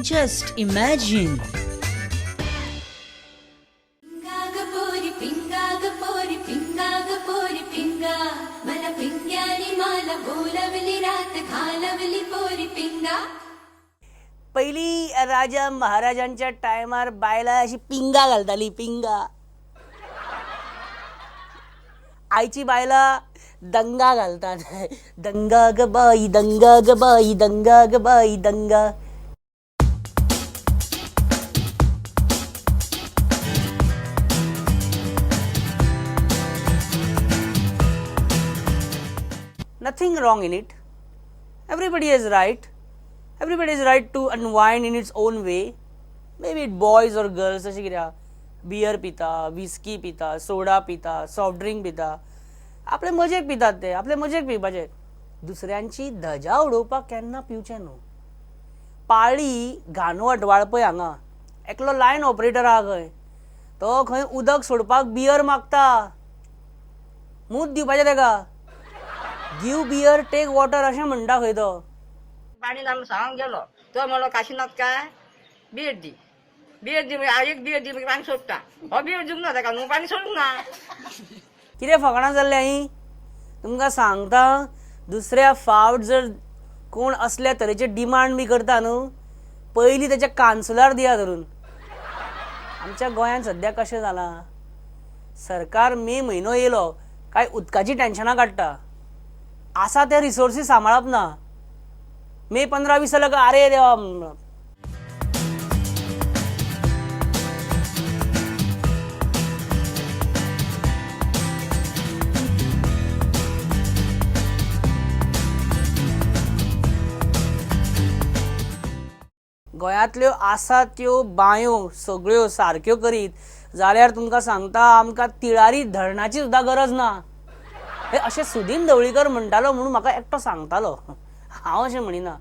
Just imagine. पिंगाग पोरी पिंगाग पोरी पिंगाग पोरी पिंगा मला पिंग्यानी माला बोलावली रात घालवली पोरी पिंगा. पयलीं राजा महाराजांच्या टायमार बायलां अशी पिंगा घालताली, पिंगा. आयची बायलां दंगा घालतात. दंगा ग बाई दंगा ग बाई दंगा ग बाई दंगा. Nothing wrong in it. Everybody is right. Everybody is right to unwind in its own way. Maybe it boys or girls, अशें कितें आहा, बियर पिता, विस्की पिता, सोडा पिता, सॉफ्ट ड्रिंक पिता, आपले मजेक पितात ते, आपले मजेक पिवपाचे. दुसऱ्यांची धजा उडोवपाक केन्ना पिवचें न्हू. पाळी घानवट वाळपय हांगा एकलो लायन ऑपरेटर आहा खंय, तो खंय उदक सोडपाक बियर मागता. मूत दिवपाचें ताका. गिव बियर टेक वॉटर अशें म्हणटा खंय तो. पाणी ना सांगून गेलो तो म्हणलो काशिनाथ काय बियर दी, बियर दी म्हणजे एक बियर दी म्हणजे पाणी सोडटा. हो बियर दिवंक ना ताका न्हू, पाणी सोडूंक ना. कितें फकाणां जाल्लीं हीं तुमकां सांगता. दुसऱ्या फावट जर कोण असल्या तरेचे डिमांड बी करता न्हू, पयलीं तेच्या कानसुलार दिया धरून. आमच्या गोंयांत सद्या कशें जालां, सरकार मे म्हयनो येयलो काय उदकाची टेन्शनां काडटा. आसा ते रिसोर्सीस सांबाळप ना. मे 15-20 जालो काय आरे देवा. गोंयांतल्यो आसा त्यो बांयो सगळ्यो सारक्यो करीत जाल्यार तुमकां सांगता, आमकां तिळारी धरणाची सुद्दां गरज ना. हे अशें सुदीन ढवळीकर म्हणटालो म्हणून म्हाका एकटो सांगतालो, हांव अशें म्हणिना.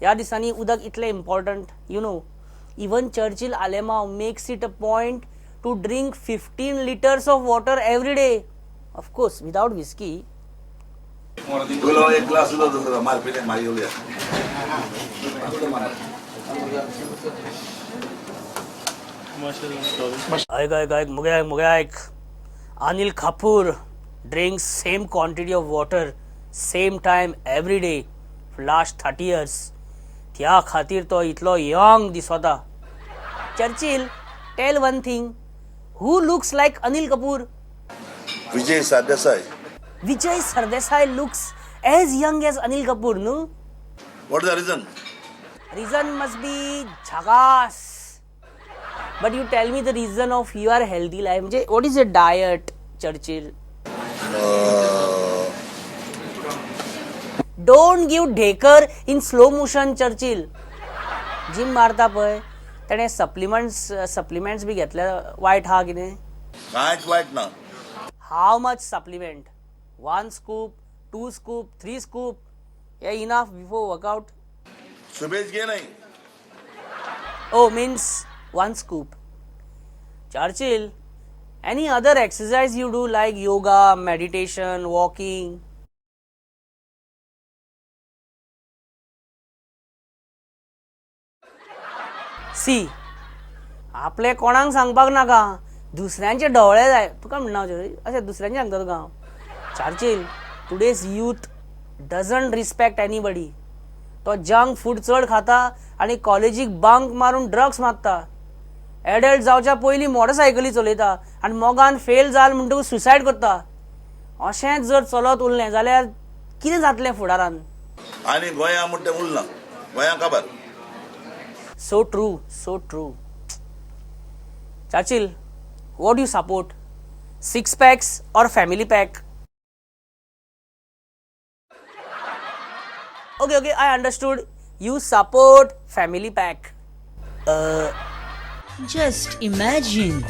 ह्या दिसांनी उदक इतलें important, you know. Even Churchill Alemao makes it a point to drink 15 litres of water every day, of course without whisky. तुला एक ग्लास सुद्धा दुसरा मार पिले मार येऊया. ऐक ऐक ऐक, मुगे ऐक, मुगे ऐक. Anil Kapoor drinks same quantity of water same time every day last 30 years. त्या खातीर तो इतलो यंग दिसता. Churchill, tell one thing, who looks like Anil Kapoor? Vijay Sardesai. Vijay Sardesai looks as young as Anil Kapoor न्हू? What is the reason? Reason must be झकास. But you tell me the reason of your healthy life. म्हणजे what is your diet, Churchill? Don't give ढेकर in slow motion, Churchill. Gym मारता पळय, तेणें supplements बी घेतले, वायट आहा कितें? कांयच वायट ना. How much supplement? One scoop, two scoop, three scoop hey enough before workout? शुभेच घे नाही. Oh, means one scoop. Churchill, any other exercise you do like yoga, meditation, walking? See, आपले कोणाक सांगपाक नाका, दुसऱ्यांचे ढवळे जाय. तुका म्हणना, अशें दुसऱ्यांचे सांगता तुका हांव. Churchill, today's youth doesn't respect anybody. तो जंक फूड चड खाता आनी कॉलेजीक बंक मारून ड्रग्स मारता. एडल्ट जावच्या पयलीं मोटरसायकली चलयता आनी मोगान फेल जाल म्हणटकूच सुसायड करता. अशेंच जर चलत उरलें जाल्यार कितें जातलें फुडारान? आणि गोंया म्हणटा तें उरना, गोंया काबार. So true, so true. Churchill, what you support, six packs or family pack? Okay, okay, I understood. You support family pack. Just imagine.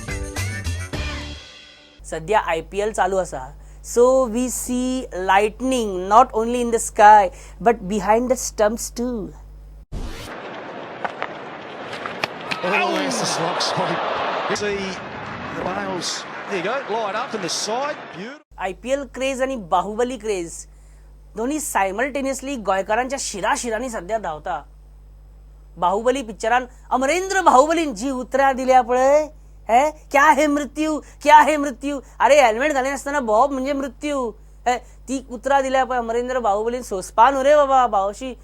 सध्या आयपीएल चालू आसा, so we see lightning not only in the sky but behind the stumps too. Oh, there's the slog sweep. See the bails. There you go, line up in the side. Beautiful. IPL craze आणि Baahubali craze दोन्ही simultaneously गोंयकारांच्या शिराशिरांनी सध्या धांवता. बाहुबली पिक्चरान अमरेंद्र बाहुबलीन जी उतरां दिल्या पळय, हे क्या है मृत्यू, क्या है मृत्यू, अरे हेल्मेट घालिनासतना भोंवप म्हणजे मृत्यू, हे ती उतरां दिल्या पळय अमरेंद्र बाहुबलीन, सोंसपा न्हू रे बाबा. भावशी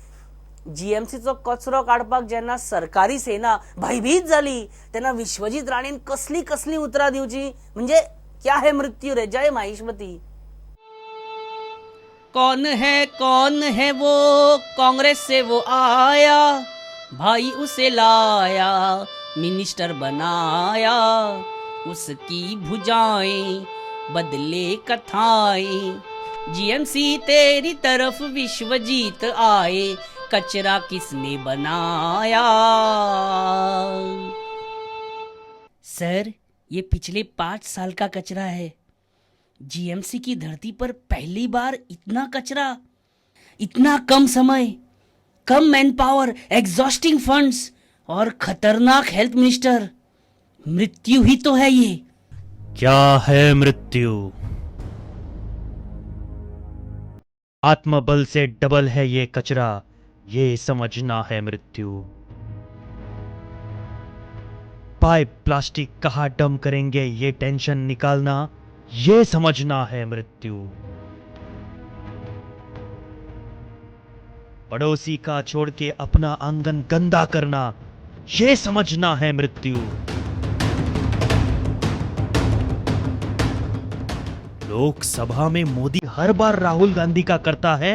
जीएमसीचो कचरो काडपाक जेन्ना सरकारी सेना भयभीत जाली तेन्ना विश्वजीत राणेन कसली कसली उतरां दिवची म्हणजे क्या है मृत्यू रे. जय माहिष्मती. कौन है वो कांग्रेस से वो आया, भाई उसे लाया मिनिस्टर बनाया, उसकी भुजाएं बदले कथाएं, जीएमसी तेरी तरफ विश्वजीत आए, कचरा किसने बनाया. सर ये पिछले 5 साल का कचरा है. जीएमसी की धरती पर पहली बार इतना कचरा, इतना कम समय, कम मैन पावर, एग्जॉस्टिंग फंड्स और खतरनाक हेल्थ मिनिस्टर. मृत्यु ही तो है ये. क्या है मृत्यु? आत्मबल से डबल है ये कचरा, ये समझना है मृत्यु. पाइप प्लास्टिक कहाँ डंप करेंगे ये टेंशन निकालना, ये समझना है मृत्यु. पड़ोसी का छोड़ के अपना आंगन गंदा करना, ये समझना है मृत्यु. लोकसभा में मोदी हर बार राहुल गांधी का करता है,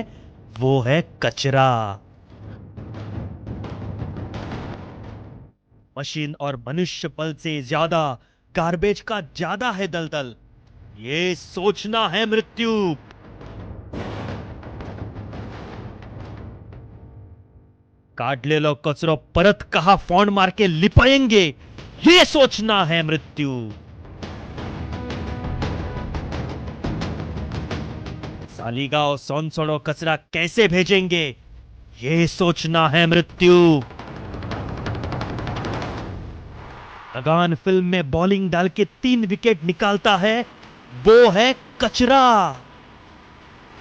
वो है कचरा. मशीन और मनुष्य बल से ज्यादा गार्बेज का ज्यादा है दलदल, ये सोचना है मृत्यु. काढलेलो कचरो परत कहा फोन मार के लिपाएंगे, ये सोचना है मृत्यु. सालीगांव सोनसोड़ो कचरा कैसे भेजेंगे, ये सोचना है मृत्यु. लगान फिल्म में बॉलिंग डाल के 3 विकेट निकालता है, वो है कचरा.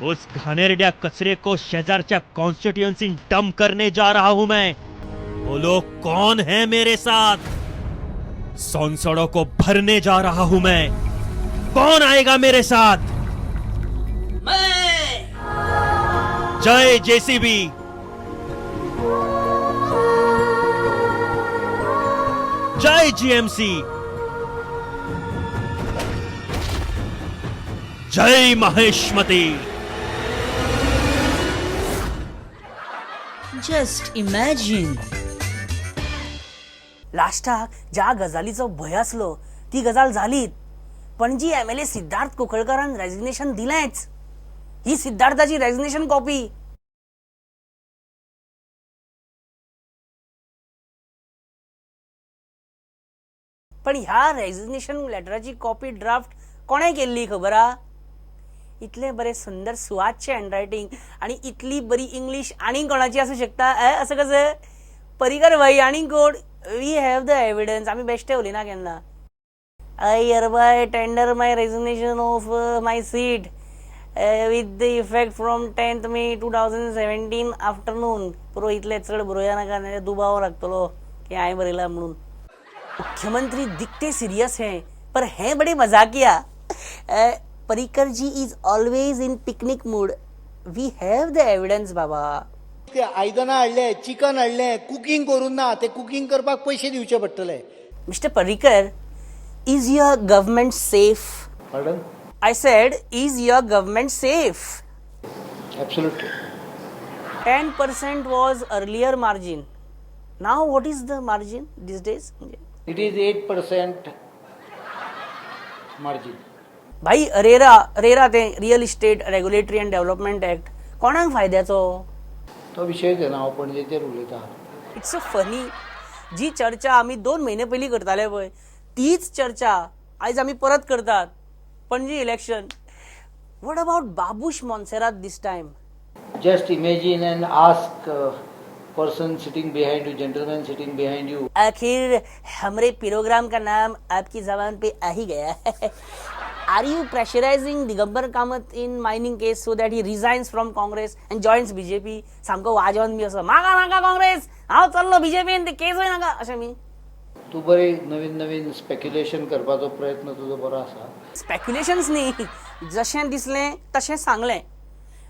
उस घाणेरड्या कचरे को शेजारच्या कॉन्स्टिट्यूएंसी डंप करने जा रहा हूं मैं. बोलो कौन है मेरे साथ? सोनसड़ों को भरने जा रहा हूं मैं. कौन आएगा मेरे साथ? मैं. जय जेसीबी, जय जीएमसी, जय महेशमती. Just imagine. लास्टाक ज्या गजालीचो भंय आसलो ती गजाल जालीत. पणजी एमएलए सिद्धार्थ कुंकळकारान रेजिग्नेशन दिलेंच. ही सिद्धार्थाची रेजिग्नेशन कॉपी. पण ह्या रेजिग्नेशन लेटराची कॉपी ड्राफ्ट कोणें केल्ली खबर आहा? इतलें बरें सुंदर सुवातचें हँडरायटींग आनी इतली बरी इंग्लीश आनीक कोणाची आसूं शकता? असं कसं परिकर भाई आनीक कोण? We have the evidence. आमी बेश्टे उलयना केन्ना. I hereby tender my resignation of my seat with the effect from 10th May 2017 afternoon. पुरो इतलें चड बरोवया नाका, नाजाल्यार दुबाव लागतलो की हांवें बरयलां म्हणून. मुख्यमंत्री दिखते सिरियस हैं पर हैं बड़े मजाकिया. Parrikar ji is always in picnic mood. We have the evidence बाबा. ते आयदनां हाडले, चिकन हाडलें, कुकींग करूं ना, ते कुकींग करपाक पयशे दिवचे पडटले. Mister Parrikar, is your government safe? Pardon? I said, is your government safe? Absolutely. 10% was earlier margin. Now what is the margin these days? It is 8% margin. भाई रेरा, रेरा ते real estate regulatory and development act कोणाक फायद्याचो? तो विशयच येना, हांव पणजेचेर उलयतां. It's a funny. जी चर्चा आमी 2 म्हयने पयलीं करताले पळय तीच चर्चा आयज आमी परत करतात. Panaji election. What about Babush Monserrate this time? Just imagine and ask person sitting behind you, gentleman sitting behind you. आखिर हमरे प्रोग्राम का नाम आपकी जबान पे आ ही गया. Are you pressurising Digambar Kamat in mining case so that he resigns from Congress and joins BJP? सामको वाजोवन बी असो मागा नाका काँग्रेस, हांव चल्लो बीजेपीन, ते केसूय नाका अशें मी. तूं बरी नवीन नवीन स्पेक्युलेशन करपाचो प्रयत्न तुजो बरो आसा. स्पेक्युलेशन्स न्ही, जशें दिसलें तशें सांगलें.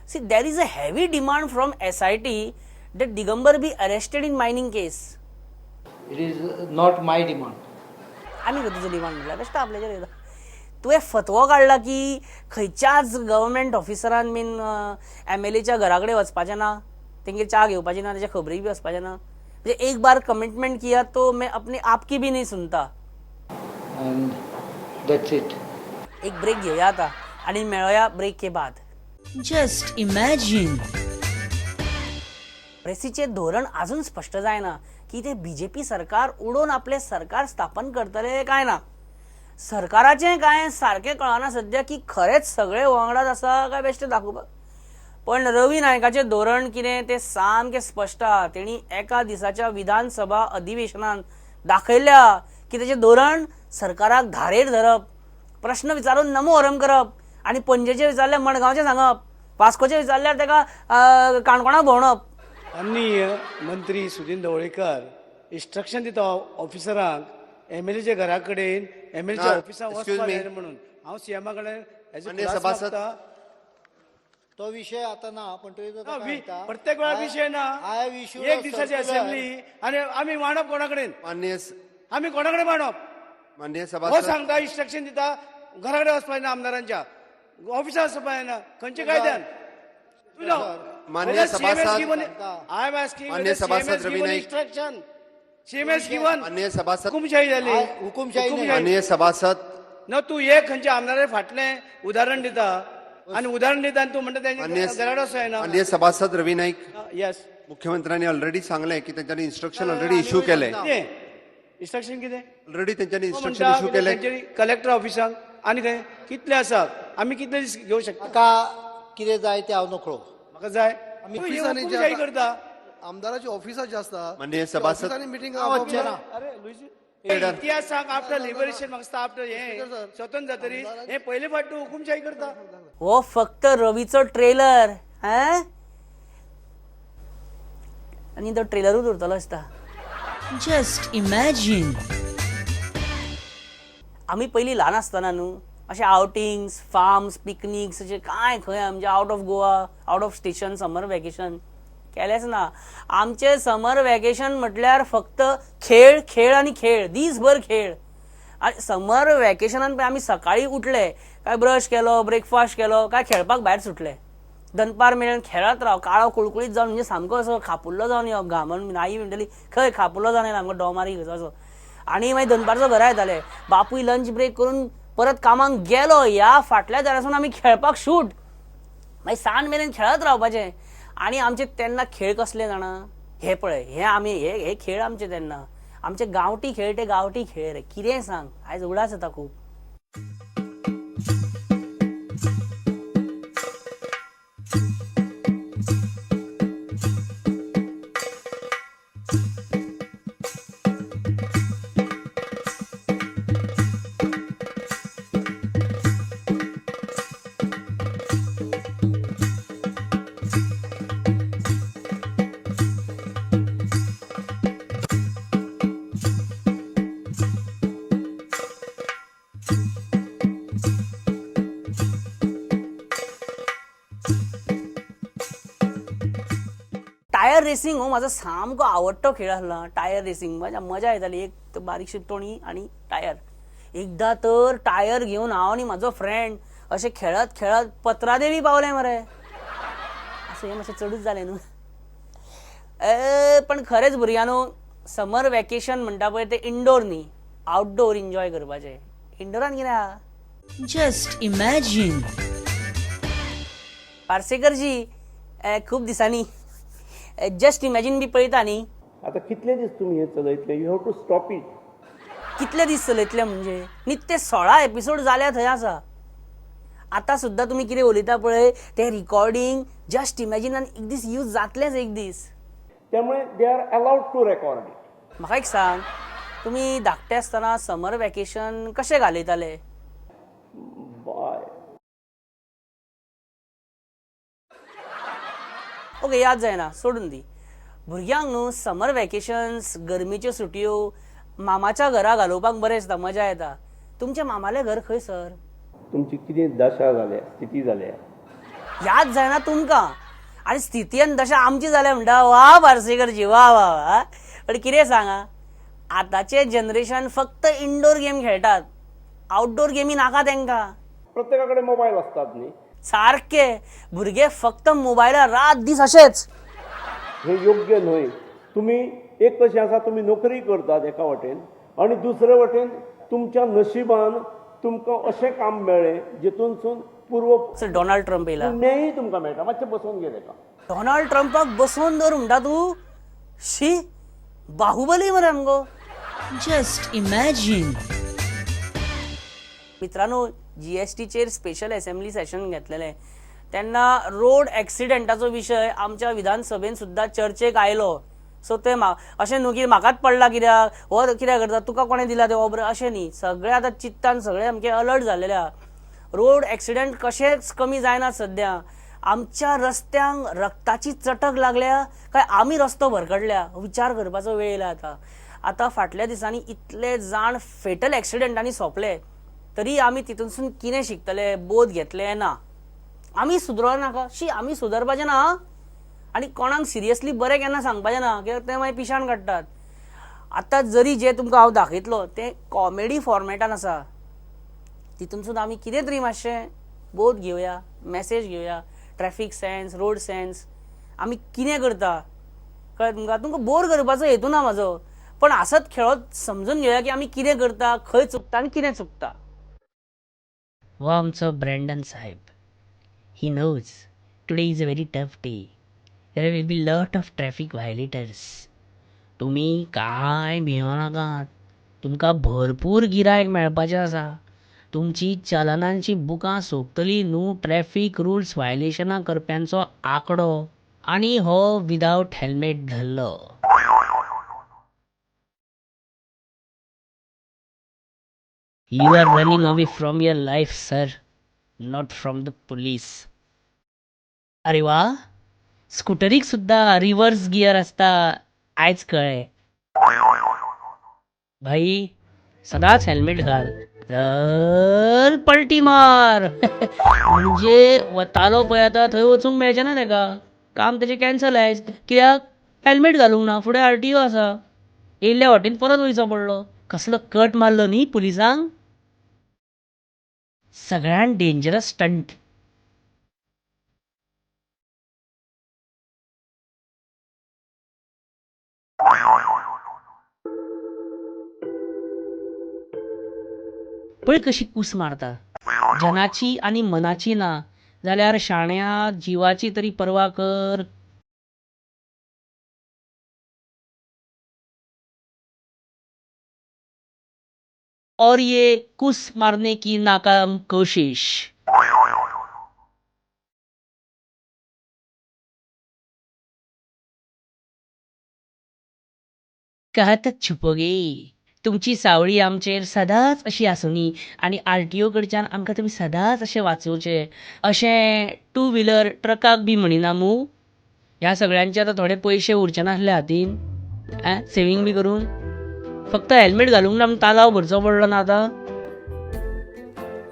See, there is a heavy demand from SIT that Digambar be arrested in mining case. It is not my demand. आमी खंय तुजो डिमांड म्हटल्यार बेश्टो आपल्याचेर येता. तुवें फतवो काडला की खंयच्याच गव्हर्मेंट ऑफिसरान बीन एमएलएच्या घरा कडेन वचपाचें ना, तेंगेर च्या घेवपाची ना, तेच्या खबरीक बी वचपाचें ना. म्हणजे एक बार कमिटमेंट किया तो मैं अपने आप की भी नहीं सुनता. And that's it. एक ब्रेक घेवया आतां आनी मेळोया ब्रेक के बाद. Just imagine. प्रेसीचें धोरण अजून स्पश्ट जायना की ते बीजेपी सरकार उडोवन आपलें सरकार स्थापन करतले काय ना. सरकाराचें कांय सारकें कळना सद्या की खरेंच सगळे वांगडाच आसा काय बेश्टें दाखोवपाक. पण रवी नायकाचें धोरण कितें तें सामकें स्पश्ट आहा. तेणी एका दिसाच्या विधानसभा अधिवेशनान दाखयल्या की तेचें धोरण सरकाराक धारेर धरप, प्रश्न विचारून नमो हरम करप आनी पणजेचें विचारल्यार मडगांवचें सांगप, वास्कोचें विचारल्यार तेका काणकोणा भोंवणप. माननीय मंत्री सुदिन ढवळीकर इन्स्ट्रक्शन दिता ऑफिसरांक एमएलएच्या घरा कडेन, एमएलएच्या ना, ऑफिसाक excuse वचपाक me. जायना म्हणून. हांव सीएमा कडेन हेजो माननीय खुलासो सभासद. मागता. तो विशय आता ना, पण तुवें जो ना, ताका सांगता, प्रत्येक वेळा विशय ना. I have issued एक a दिसाची circular. Assembly आनी आमी मांडप कोणा कडेन? माननीय आमी कोणा कडेन मांडप? माननीय हो सभासद. सांगता, इन्स्ट्रक्शन दिता, घरा कडेन वचपाक जायना, आमदारांच्या ऑफिसाक वचपाक जायना, खंयच्या कायद्यान? माननीय सभासद. I am asking, माननीय सभासद Ravi Naik. Instruction CMs given. माननीय सभासद. हुकुमशाही जाली. हुकुमशाही नाही. माननीय सभासद. न तूं एक खंयच्या आमदारा फाटलें उदाहरण दिता आनी उदाहरण दिता आनी तूं म्हणटा माननीय तेंच्या घरा वचूंक जायना. माननीय सभासद रवी नाईक. येस. मुख्यमंत्र्यांनी ऑलरेडी सांगलें की तेंच्यांनी इन्स्ट्रक्शन ऑलरेडी इश्यू केलें. कितें इन्स्ट्रक्शन? कितें? ऑलरेडी त्यांच्यानी तो इन्स्ट्रक्शन म्हणटा इश्यू केलें. तेंच्यांनी कलेक्टर ऑफिसाक आनी खंय कितले आसात, आमी कितले दीस घेवंक शकता? ताका कितें जाय तें हांव नकळो. म्हाका जाय. आमी तूं ऑफिसांनी जे हुकुमशाही आतां- करता. आमदाराची ऑफिसां जी आसता, माननीय त्या सभासद. ऑफिसांनी मिटींग हांव वचचें ना. अरे लुईस, लीडर. इतिहास सांग. आफ्टर लिबरेशन म्हाका दिसता, आफ्टर हें स्वतंत्र जातरी हें पयले फावट तूं हुकुमशाही करता. हो फक्त रवीचो ट्रेलर. हा, आनी तो ट्रेलरूच उरतलो दिसता. Just imagine. आमी पयलीं ल्हान आसतना न्हू अशे आवटिंग्स, फार्म्स, पिकनिक्स अशें कांय खंय म्हणजे out of Goa, out of station summer vacation केलेंच ना. आमचें समर वेकेशन म्हटल्यार फक्त खेळ, खेळ आनी खेळ, दीसभर खेळ. आनी समर वेकेशनान पळय आमी सकाळीं उठले काय ब्रश केलो, ब्रेकफास्ट केलो काय खेळपाक भायर सुटले. दनपार मेरेन खेळत राव, काळो कुळकुळीत जावन म्हणजे सामको असो खापुल्लो जावन येवप घामन. आई म्हणटली खंय खापुल्लो जावन येयला, सामको डोमारी खंयचो असो. आनी मागीर दनपारचो घरा येताले. बापूय लंच ब्रेक करून परत कामाक गेलो ह्या फाटल्या दारासून आमी खेळपाक शूट. मागीर सांज मेरेन खेळत रावपाचें. आनी आमचे तेन्ना खेळ कसले जाणा, हे पळय, हे आमी हे हे खेळ आमचे तेन्ना, आमचे गांवठी खेळ, ते गांवठी खेळ रे. कितेंय सांग, आयज उगडास येता खूब. टायर रेसिंग हो म्हाजो सामको आवडटो खेळ आसलो. टायर रेसिंग मजा मजा येताली. एक तर बारीकशी तोणी आनी टायर. एकदां तर टायर घेवन हांव आनी म्हाजो फ्रेंड अशें खेळत खेळत पत्रादेवी पावले मरे. असं हें मातशें चडूच जालें न्हू. पण खरेंच भुरग्यांनो, समर वेकेशन म्हणटा पळय तें इंडोर न्ही, आवटडोर एन्जॉय करपाचें. इंडोरान कितें आहा? Just imagine. पार्सेकरजी, खूब दिसांनी जस्ट इमॅजीन बी पळयता न्ही? आता कितले दीस तुमी हें चलयतले? You have to stop it. कितले दीस चलयतले म्हणजे नित्ते 16 एपिसोड जाल्या थंय आसा. आतां सुद्दां तुमी कितें उलयता पळय तें रिकॉर्डिंग जस्ट इमॅजिनान एक दीस यूज जातलेंच एक दीस. त्यामुळे they are allowed to record it. म्हाका एक सांग, तुमी धाकटे आसतना समर वेकेशन कशें घालयताले? ओके, याद जायना, सोडून दी. भुरग्यांक न्हू समर वेकेशन्स, गरमेच्यो सुटयो मामाच्या घरा घालोवपाक बरें दिसता, मजा येता. तुमच्या मामालें घर खंय सर? तुमची कितें दशा जाल्या, स्थिती जाल्या. याद जायना तुमकां आनी स्थिती आनी दशा आमची जाल्या म्हणटा. वा पार्सेकरजी, वा वा वा. पण कितें सांगा, आतांचें जनरेशन फक्त इनडोर गेम खेळटात, आउटडोर गेमी नाका तांकां. प्रत्येका कडेन मोबायल आसतात न्ही. सारके, भुरगे फक्त मोबायलार रात दीस अशेच. हें योग्य न्हय. तुमी एक कशें आसा, तुमी नोकरी करतात एका वटेन आनी दुसरे वटेन तुमच्या नशिबान तुमकां अशें काम मेळ्ळें जितूनसून पूर्व सर डोनाल्ड ट्रंप येयला. पुण्याय तुमकां मेळटा. मातशें बसोवन घे ताका. डोनाल्ड ट्रंपाक बसोवन दवर म्हणटा तूं? शी, बाहुबली मरे आमगो. Just imagine. मित्रांनो, जीएसटीचेर स्पेशल असेंब्ली सेशन घेतलेलें तेन्ना रोड एक्सिडेंटाचो विशय आमच्या विधानसभेन सुद्दां चर्चेक आयलो. सो ते अशें न्हू की म्हाकाच पडला कित्याक, हो कित्याक करता, तुका कोणें दिला तें ओब्र, अशें न्ही. सगळे आतां चित्तान सगळे सामके अलर्ट जाल्लेले आहा. रोड एक्सिडेंट कशेंच कमी जायना सद्या. आमच्या रस्त्यांक रक्ताची चटक लागल्या काय आमी रस्तो भरकडल्या, विचार करपाचो वेळ येयला आतां. आतां फाटल्या दिसांनी इतले जाण फेटल एक्सिडेंटांनी सोंपले तरी आमी तितूनसून कितें शिकतले, बोध घेतले ना. आमी सुदरो नाका शी, आमी सुदरपाचें ना. आनी कोणाक सिरियसली बरें केन्ना सांगपाचें ना, कित्याक ते मागीर पिशान काडटात. आतां जरी जें तुमकां हांव दाखयतलो तें कॉमेडी फॉर्मेटान आसा, तितूनसून आमी कितें तरी मातशें बोध घेवया, मॅसेज घेवया. ट्रॅफीक सेन्स, रोड सेन्स, आमी कितें करता कळ्ळें तुमकां. तुमकां बोर करपाचो हेतू ना म्हाजो, पण आसत खेळत समजून घेवया की आमी कितें करता, खंय चुकता आनी कितें चुकता. हो आमचो ब्रँडन साहेब. He knows today is a very tough day. There will be lot of traffic violators. तुमी कांय भियो नाकात, तुमकां भरपूर गिरायक मेळपाचें आसा. तुमची चलनांची बुकां सोंपतली न्हू ट्रॅफीक रुल्स व्हायलेशनां करप्यांचो आंकडो. आनी हो विदावट हॅल्मेट धरलो. You are running away from your life sir, not from the police. अरे वा, स्कुटरीक सुद्दां रिवर्स गियर आसता आयज कळ्ळें. भाई सदांच हेल्मेट घाल, चल पलटी मार. म्हणजे वतालो पळय आतां थंय वचूंक मेळचें ना तेका, काम तेजें कॅन्सल आयज. कित्याक हेल्मेट घालूंक ना, फुडें आरटीओ आसा, येयल्ल्या वाटेन परत वयचो पडलो. कसलो कट मारलो न्ही पुलिसांक. सगळ्यान डेंजरस स्टंट. पळय कशी कूस मारता. जनाची आनी मनाची ना जाल्यार शाण्या जिवाची तरी पर्वा कर. और ये कुस मारने की नाकाम कोशिश. कहाँ तक छुपोगे. तुमची सावळी आमचेर सदांच अशी आसुनी आनी आरटीओ कडच्यान आमकां तुमी सदांच अशें वाचोवचें. अशें टू व्हिलर ट्रकाक बी म्हणिना मूं? ह्या सगळ्यांचे आतां थोडे पयशे उरचे नासले हातीन, सेवींग बी करून. फक्त हेल्मेट घालूंक ना म्हूण तालाव भरचो पडलो ना आतां.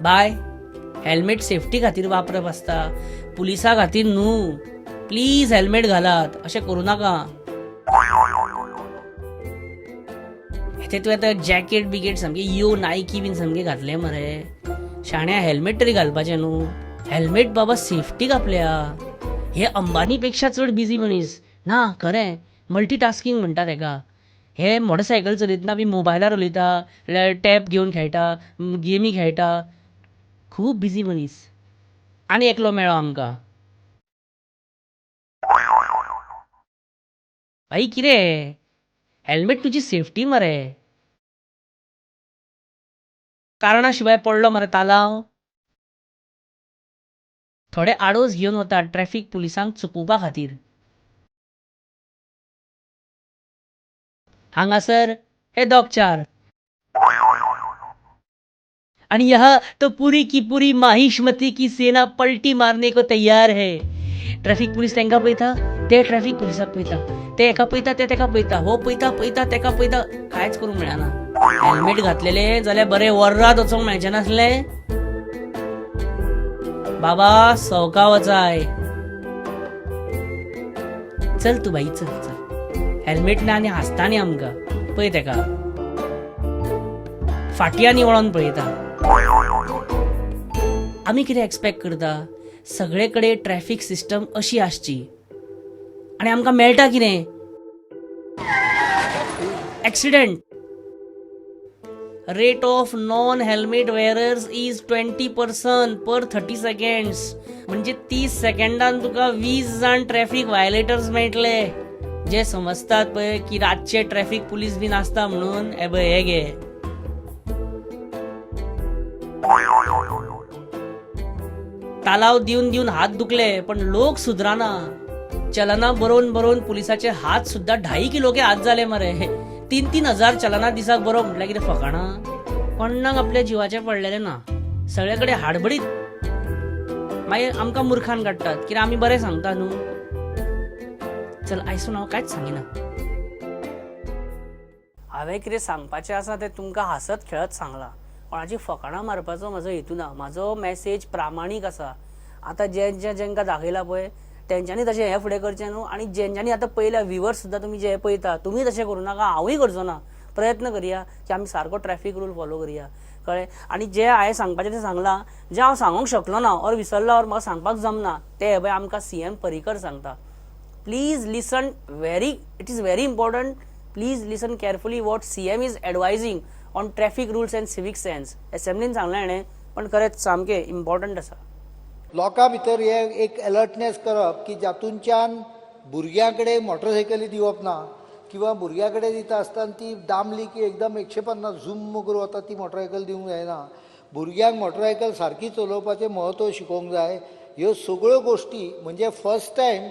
बाय, हेल्मेट सेफ्टी खातीर वापरप आसता, पुलिसा खातीर न्हू. प्लीज हेल्मेट घालात, अशें करूं नाका. ते तुवें आतां जॅकेट बिकेट सामकें यो नायकी बीन सामकें घातलें मरे. शाण्या हेल्मेट तरी घालपाचें न्हू. हेल्मेट बाबा सेफ्टीक आपल्या. हे अंबानी पेक्षा चड बिजी मनीस ना, खरें मल्टीटास्कींग म्हणटा तेका. हे मोटरसायकल चलयतना बी मोबायलार उलयता, टॅब घेवन खेळटा, गेमी खेळटा. खूब बिजी मनीस. आनी एकलो मेळ्ळो आमकां. भाई कितें हेल्मेट तुजी सेफ्टी मरे. कारणा शिवाय पडलो मरे तालाव. थोडे आडोस घेवन वता ट्रॅफीक पुलिसांक चुकोवपा खातीर. हांगासर हे दोग चार. आणि यहाँ तो पूरी की पूरी माहिष्मती की सेना पलटी मारने को तैयार है. ट्रॅफिक पुलीस तांकां पळयता, ते ट्रॅफिक पुलिसाक पळयता, ते हेका पळयता, ते तेका पळयता, हो पळयता पळयता तेका पळयता, कांयच करूंक मेळना. हेल्मेट घातलेले जाल्यार बरें वर्रात वचोंक मेळचें नासलें. बाबा सवका वचाय, चल तूं बाई चल चल. हेल्मेट ना आनी हांसता न्ही आमकां. पळय तेका फाटी आनी वळोन पळयता. आमी कितें एक्सपेक्ट करता, सगळे कडेन ट्रॅफिक सिस्टम अशी आसची आनी आमकां मेळटा कितें, accident. Rate of non helmet wearers is 20% per 30 seconds. म्हणजे 30 सेकंडान तुका 20 जाण ट्रॅफिक व्हायलेटर्स मेळटले. जे समजतात पळय की रातचे ट्रॅफिक पुलीस बीन आसता म्हणून, हे पळय हे घे. तालाव दिवन दिवन हात दुखले पण लोक सुधराना. चलना बरोवन बरोवन पुलिसाचे हात सुद्धा 2.5 किलो के हात जाले मरे. 3-3 हजार चलना दिसाक बरोवप म्हटल्यार कितें फकाणां? कोणाक आपल्या जिवाचें पडलेलें ना, सगळे कडेन हाडबडीत. मागीर आमकां मुर्खान काडटात कित्याक आमी बरें सांगता न्हू. चल आयसून हांव कांयच सांगिना. हांवें कितें सांगपाचें आसा तें तुमकां हांसत खेळत सांगलां. कोणाची फकाणां मारपाचो म्हजो हेतू ना. म्हाजो मॅसेज प्रामाणीक आसा. आतां जे जे जेंकां दाखयलां पळय तेंच्यांनी तशें हें फुडें करचें न्हू. आनी जेंच्यांनी आतां पळयल्या व्युवर्स सुद्दां तुमी जे पळयता तुमी तशें करूं नाका, हांवूय करचो ना. प्रयत्न करया की आमी सारको ट्रॅफिक रूल फॉलो करया, कळ्ळें. आनी जे हांवें सांगपाचें तें सांगलां, जें हांव सांगूंक शकलो ना ऑर विसरलो ऑर म्हाका सांगपाक जमना तें हे पळय आमकां CM Parrikar सांगता. Please listen very, it is very important. Please listen carefully what CM is advising on traffic rules and civic sense. एसेंब्लीन सांगलें हाणें, पण खरेंच सामकें इम्पॉर्टंट आसा. लोकां भितर हे एक अलर्टनेस करप की जातूनच्यान भुरग्यां कडेन मोटरसायकली दिवप ना, किंवा भुरग्यां कडेन दिता आसतना ती दामली की एकदम 150 झूम करून वता ती मोटरसायकल दिवंक जायना. भुरग्यांक मोटरसायकल सारकी चलोवपाचें म्हत्व शिकोवंक जाय. ह्यो सगळ्यो गोश्टी म्हणजे फर्स्ट टायम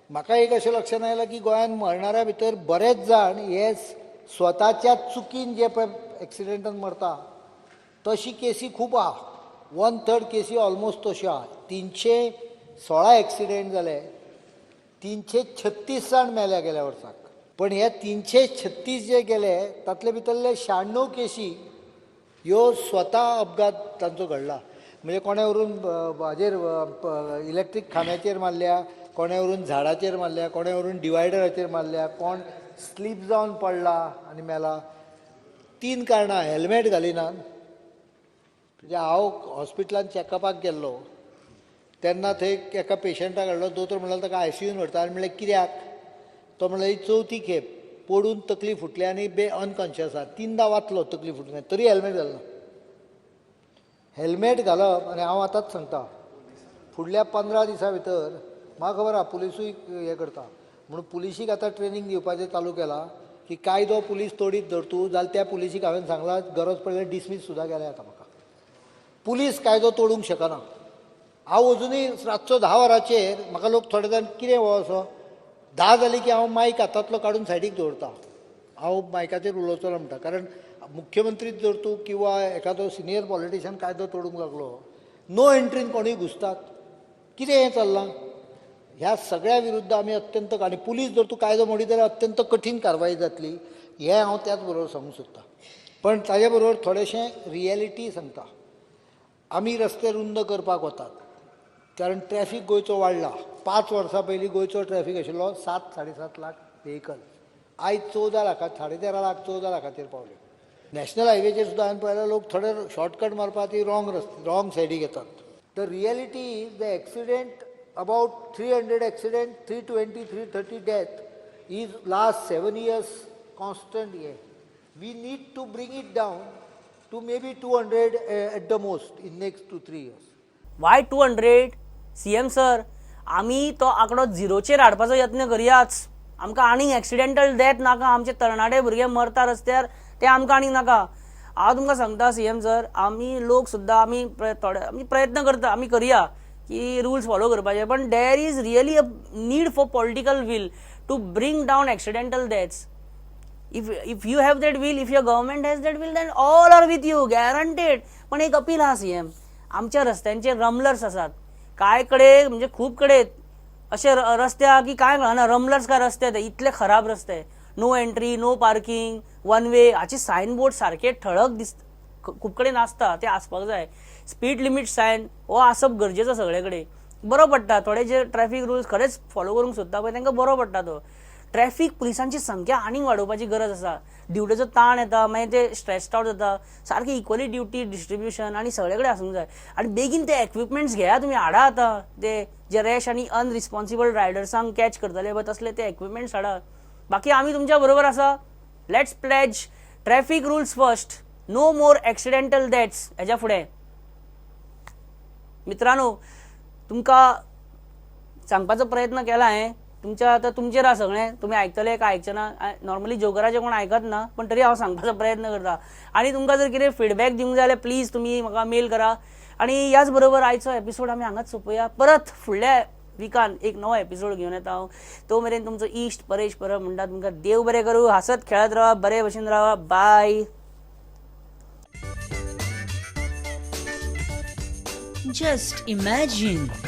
म्हाका एक अशें लक्षांत आयलां की गोंयांत मरणाऱ्या भितर बरेच जाण हे स्वताच्या चुकीन जे पळय एक्सिडेंटान मरता तशी केसी खूब आहा. 1/3 केसी ऑलमोस्ट तश्यो आहा. 316 एक्सिडेंट जाले, 336 जाण मेल्या गेल्या वर्साक. पण हे 336 जे गेले तातले भितरले 96 केसी ह्यो स्वता अपघात तांचो घडला. म्हणजे कोणे व्हरून हाजेर इलेक्ट्रीक खांब्याचेर मारल्या, कोणे व्हरून झाडाचेर मारल्या, कोणे व्हरून डिवायडराचेर मारल्या, कोण स्लीप जावन पडला आनी मेला. 3 कारणां, हेल्मेट घालिनात. म्हणजे हांव हॉस्पिटलान चॅकअपाक गेल्लो तेन्ना थंय एका पेशंटाक हाडलो. दोतोर म्हणलो ताका ICUन व्हरता. आनी म्हणलें कित्याक? तो म्हणलो ही चवथी खेप पडून तकली फुटली आनी बे अनकॉन्शियस आसा. 3दा वाचलो तकली फुटून, तरी हेल्मेट घालना. हेल्मेट घालप, आनी हांव आतांच सांगता फुडल्या 15 दिसां भितर म्हाका खबर आहा पुलिसूय हें करता म्हणून पुलिशीक आतां ट्रेनींग दिवपाचें चालू केलां की कायदो पुलीस तोडीत धर तूं जाल्यार त्या पुलिशीक हांवें सांगलां गरज पडल्यार डिसमीस सुद्दां केल्या आतां म्हाका. पुलीस कायदो तोडूंक शकना. हांव अजुनूय रातचो 10 वरांचेर म्हाका लोक थोडे जाण कितें हो असो 10 जाली की हांव मायक हातांतलो काडून सायडीक दवरता. हांव मायकाचेर उलोवचो ना म्हणटा, कारण मुख्यमंत्री जर तूं किंवा एखादो सिनियर पॉलिटिशियन कायदो तोडूंक लागलो नो एंट्रीन कोणूय घुसतात. कितें हें चल्लां? ह्या सगळ्या विरुद्ध आमी अत्यंत, आनी पुलीस जर तूं कायदो मोडीत जाल्यार अत्यंत कठीण कारवाय जातली हें हांव त्याच बरोबर सांगूंक सोदतां. पण ताजे बरोबर थोडेशें रियलिटी सांगता. आमी रस्ते रुंद करपाक वतात कारण ट्रॅफिक गोंयचो वाडला. 5 वर्सां पयलीं गोंयचो ट्रॅफिक आशिल्लो 7-7.5 लाख व्हेकल, आयज 14 लाखां, 13.5 लाख, 14 लाखाचेर पावले. नॅशनल हायवेचेर सुद्दां हांवें पळयल्यार लोक थोडे शॉर्टकट मारपाक ती रॉंग रस्ते रॉंग सायडीक येतात. The reality is the accident about 300 accident, 320, 330 death is last 7 years constant. Hey we need to bring it down to maybe 200 at the most in next 2-3 years. Why 200? CM sir, आमी तो आंकडो 0चेर हाडपाचो यत्न करयाच. आमकां आनीक accidental death नाका. आमचे तरणाटे भुरगे मरता रस्त्यार ते आमकां आनीक नाका. हांव तुमकां सांगता CM sir, आमी लोक सुद्दां आमी थोडे आमी प्रयत्न करता, आमी करया की रुल्स फॉलो करपाचे, पण there is really a need for political will to bring down accidental deaths. If you have that will, if your government has that will, then all are with you, guaranteed. पण एक appeal आहा CM, आमच्या रस्त्यांचेर रमलर्स आसात कांय कडेन, म्हणजे खूब कडेन अशे रस्ते आहा की कांय कळना, रमलर्स काय रस्ते ते, इतले खराब रस्ते. No entry, no parking, one way हाचे सायन बोर्ड सारखे ठळक दिस खूब कडेन आसता, ते आसपाक जाय. स्पीड लिमीट सायन हो आसप गरजेचो सगळे कडेन. बरो पडटा थोडे जे ट्रॅफिक रुल्स खरेंच फॉलो करूंक सोदता पळय तांकां बरो पडटा तो. ट्रॅफिक पुलिसांची संख्या आनीक वाडोवपाची गरज आसा. ड्युटेचो ताण येता, मागीर ते स्ट्रेस्ड आवट जाता. सारकी इक्वली ड्युटी डिस्ट्रिब्युशन आनी सगळे कडेन आसूंक जाय. आनी बेगीन ते एक्विपमेंट्स घेया तुमी, हाडा आतां ते जे रॅश आनी अनरिस्पॉन्सिबल रायडर्सांक कॅच करतले पळय तसले ते एक्विपमेंट्स हाडा. बाकी आमी तुमच्या बरोबर आसा. Let's pledge traffic rules first, no more accidental deaths. हेज्या फुडें मित्रांनो, तुमकां सांगपाचो प्रयत्न केला हांवें. तुमच्या आतां तुमचेर आसा सगळें, तुमी आयकतले काय आयकचे ना. नॉर्मली जोकराचें कोण आयकत ना, पण तरी हांव सांगपाचो प्रयत्न करता. आनी तुमकां जर कितें फिडबॅक दिवंक जाय जाल्यार प्लीज तुमी म्हाका मेल करा. आनी ह्याच बरोबर आयचो एपिसोड आमी हांगाच सोंपोया. परत फुडल्या विकान एक नवो एपिसोड घेवन येता हांव. तो मेरेन तुमचो इश्ट परेश परब म्हणटा तुमकां देव बरें करूं. हांसत खेळत रावा, बरे भशेन रावा. बाय. Just imagine.